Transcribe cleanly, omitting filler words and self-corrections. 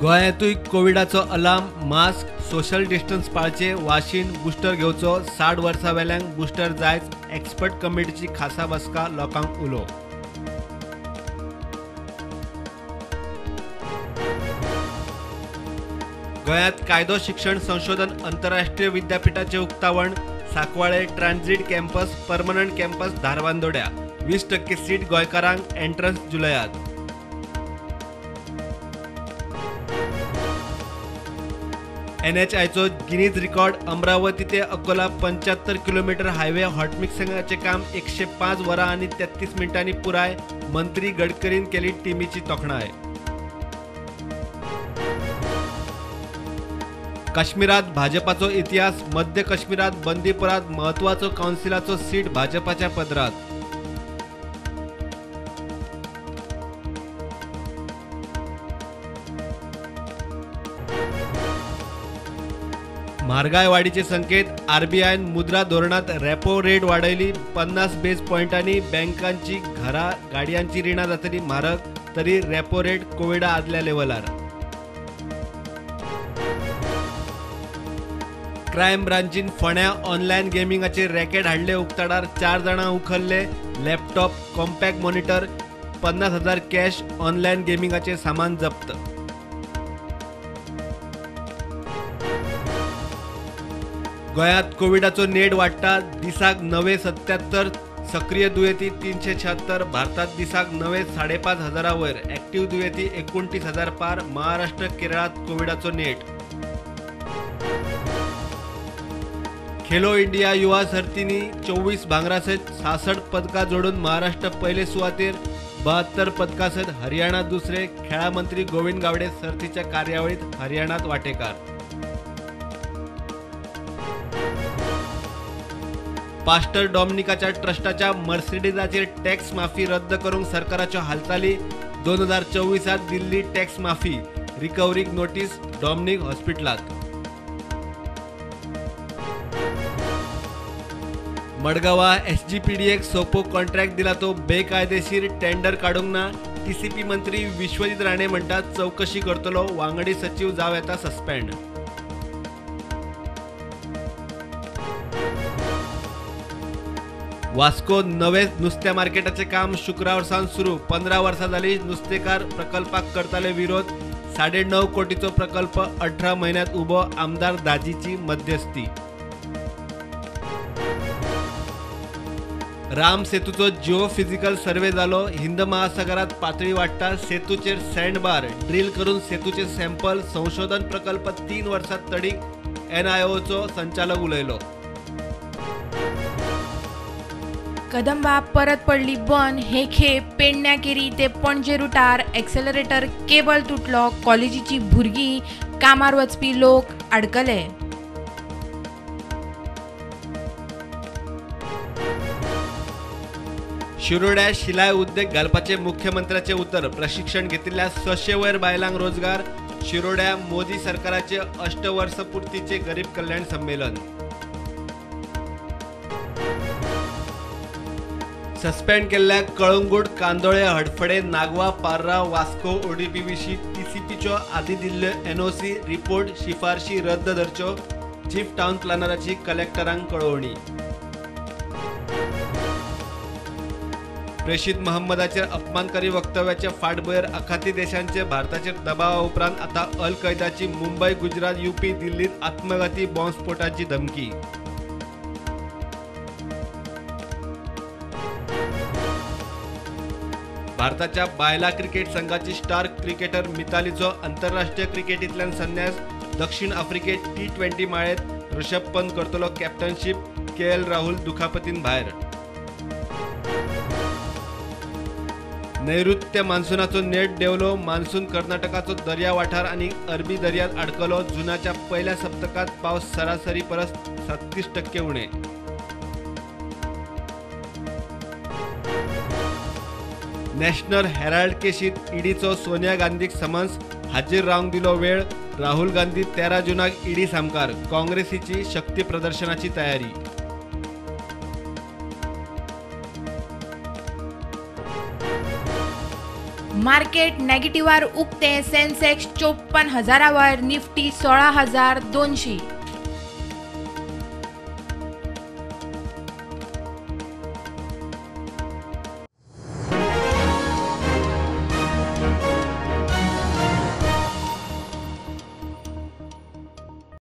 गोंयांतूय कोविडाचो alarm, mask, social distance पाळचे, वाशीन booster घेवचो, 60 वर्सां वेल्यांक बुस्टर जायच, एक्सपर्ट कमिटीची खासा बसका, लोकांक उलो. गोंयांत कायदो शिक्षण संशोधन अंतरराष्ट्रीय विद्यापीठाचे उक्तावण, Sancoale transit campus, permanent campus धारबांदोड्या, 20% seat गोंयकारांक, एंट्रन्स जुलयात. एनएचआयचो गिनीज रिकॉर्ड, अमरावती ते अकोला 75 किलोमीटर हायवे हॉटमिक्सिंगाचे काम 105 वरां आनी 33 मिनटांनी पुराय, मंत्री गडकरीन केली टिमीची तोखणाय. काश्मीरात भाजपाचो इतिहास, मध्य काश्मीरात बंदीपुरात म्हत्वाचो कावन्सिलाचो सीट भाजपाच्या पदरात. म्हारगाय वाडीचे संकेत, आरबीआयन मुद्रा धोरणात रेपो रेट वाडयली 50 बेस पॉयंटांनी, बँकांची घरा गाडयांची रिणां जातली म्हारग, तरी रेपो रेट कोविडा आदल्या लेवलार. क्रायम ब्रांचीन फोंड्या ऑनलायन गेमिंगाचे रॅकेट हाडले उक्ताडार, 4 जाणां उखल्ले, laptop, compact monitor, 50,000 cash, online गेमिंगाचे सामान जप्त. गोंयांत कोविडाचो नेट वाडटा, दिसाक नवे 77 सक्रीय दुयेंती 376, भारतात दिसाक नवे 5,500 हजारा वयर, ऍक्टिव्ह दुयेंती 29,000 पार, महाराष्ट्र केरळात कोविडाचो नेट. खेलो इंडिया युवा सर्तींनी 24 भांगरा सयत 66 पदकां जोडून महाराष्ट्र पयले सुवातेर, 72 पदकां सयत हरियाणा दुसरे. खेळां मंत्री गोविंद गावडे सर्तीच्या कार्यावळीत हरियाणात वाटेकार. पास्टर डॉमिनिकाच्या ट्रस्टाच्या मर्सिडीजाचेर टॅक्स माफी रद्द करूंक सरकाराच्यो हालचाली, 2024 दिल्ली टॅक्स माफी, रिकव्हरीक नोटीस, डॉमिनिक हॉस्पिटलांत. मडगांवा एसजीपीडीएक सोपो कॉन्ट्रॅक्ट दिला तो बेकायदेशीर, टेंडर काडूंक ना, टीसीपी मंत्री विश्वजीत राणे म्हणटात चवकशी करतलो, वांगडी सचीव जावं येता सस्पेंड. वास्को नवे नुस्त्या मार्केटाचे काम शुक्रार सावन सुरू, 15 वर्सां जाली नुस्तेकार प्रकल्पाक करताले विरोध, 9.5 कोटीचो प्रकल्प 18 म्हयन्यांत उबो, आमदार दाजीची मध्यस्थी. राम सेतूचो जिओ फिजिकल सर्वे जालो, हिंद महासागरात पातळी वाडटा, सेतूचेर सँडबार ड्रील करून सेतूचे सॅम्पल, संशोधन प्रकल्प 3 वर्सां तडीक, एनआयओचो संचालक उलयलो. कदंबा परत पडली बंद, हे खेप पेडण्या केरी ते पणजे रुटार एक्सेलरेटर केबल तुटलो, कॉलेजीची भुरगीं, कामार वचपी लोक आडकले. शिरोड्या शिलाय उद्देग घालपाचे मुख्यमंत्र्याचे उतर, प्रशिक्षण घेतिल्ल्या 600 वयर बायलांक रोजगार, शिरोड्या मोदी सरकाराचे अष्टवर्षपूर्तीचे गरीब कल्याण संमेलन. सस्पेंड केल्ल्या कळंगूट, कांदोळे, हडफडे, नागवा, पार्रा, वास्को ओडीपी विशीं टीसीपीच्यो आदी दिल्ल्यो एनओसी रिपोर्ट शिफारशी रद्द धरच्यो, चीफ टावन प्लॅनराची कलेक्टरांक कळोवणी. प्रेषित महम्मदाचेर अपमानकारी वक्तव्याचे फाटभुंयेर आखाती देशांचे भारताचेर दबावा उपरांत आतां अल कैदाची मुंबय, गुजरात, युपी, दिल्लीत आत्मघाती बॉम्बस्फोटाची धमकी. भारताच्या बायला क्रिकेट संघाची स्टार क्रिकेटर मितालीचो आंतरराष्ट्रीय क्रिकेटींतल्यान संन्यास, दक्षिण आफ्रिकेत T20 माळेत ऋषभ पंत करतलो कॅप्टनशीप, के.एल. राहुल दुखापतीन भायर. नैऋत्य मान्सूनाचो नेट देंवलो, मान्सून कर्नाटकाचो दर्या वाठार आनी अरबी दर्यांत आडकलो, जुनाच्या पयल्या सप्तकांत पावस सरासरी परस 37% उणे. नॅशनल हेराल्ड केशीत ईडीचो सोनिया गांधीक समन्स, हाजीर रावंक दिलो वेळ, राहुल गांधी 13 जुनाक ईडी सामकार, काँग्रेसीची शक्ती प्रदर्शनाची तयारी. मार्केट नेगेटिव्हार उक्ते, सेन्सेक्स 54,000 वर, निफ्टी 16,200.